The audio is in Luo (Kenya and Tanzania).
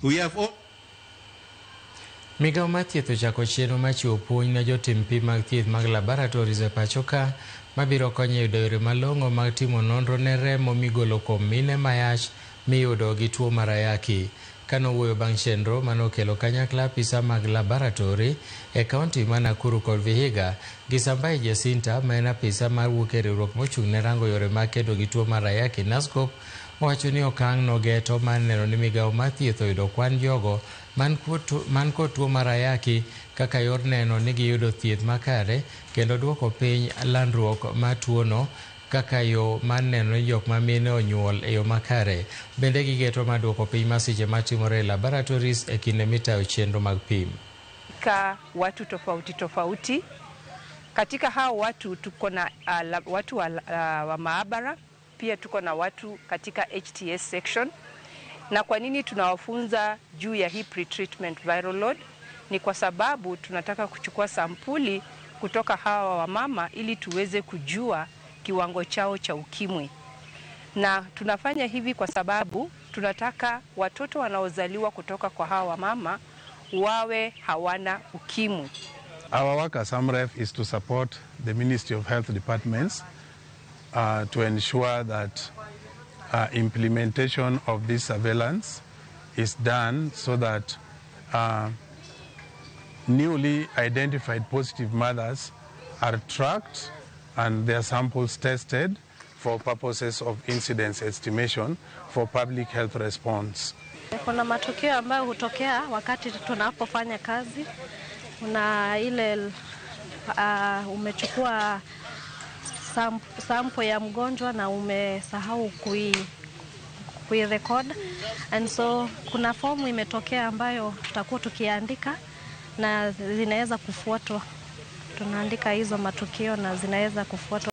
We have all Migawo mar thieth ochako chenro mar chiwo puonj ne jotim pim mag thieth mag laboratories e pacho ka mabiro konyo e yudo yore malong'o mag timo nonro ne remo migolo kuom mine mayach miyudo gi tuo mar ayaki. Kanowuoyo bang' chenro manokelo kanyakla apisa mag laboratory e kaunti ma Nakuru kod Vihiga gi Sambai Jacinta ma en apisa mar wuok e riwruok mochung' ne rango yore mag kedo gi tuo mar ayaki NASCOP owacho ni okang' no geto mar neno ni migawo mar thieth oyudo kwan jogo man kod tuo mar ayaki kaka yor neno ni giyudo thieth makare kendo duoko piny landruok mar tuono kaka yo mar neno ni jok ma mine onyuol e yo makare. Bende gigeto mar duoko piny masiche matimore e laboratories e kinde mitayo chenro mag pim. Ka watu tofauti tofauti, katika hao watu tuko na watu wa maabara, pia tuko na watu katika HTS section. Na kwa nini tunawafunza juu ya hii pre-treatment viral load? Ni kwa sababu tunataka kuchukua sampuli kutoka hawa wamama ili tuweze kujua kiwango chao cha ukimwi. Na tunafanya hivi kwa sababu tunataka watoto wanaozaliwa kutoka kwa hawa wamama wawe hawana ukimwi. Our work as AMREF is to support the Ministry of Health departments to ensure that implementation of this surveillance is done so that newly identified positive mothers are tracked and their samples tested for purposes of incidence estimation for public health response. Kuna matukio ambayo hutokea wakati tunapofanya kazi. Kuna ile umechukua sample ya mgonjwa na umesahau kui record, and so kuna fomu imetokea ambayo tutakuwa tukiandika na zinaweza kufuatwa. Tunaandika hizo matukio na zinaweza kufuatwa.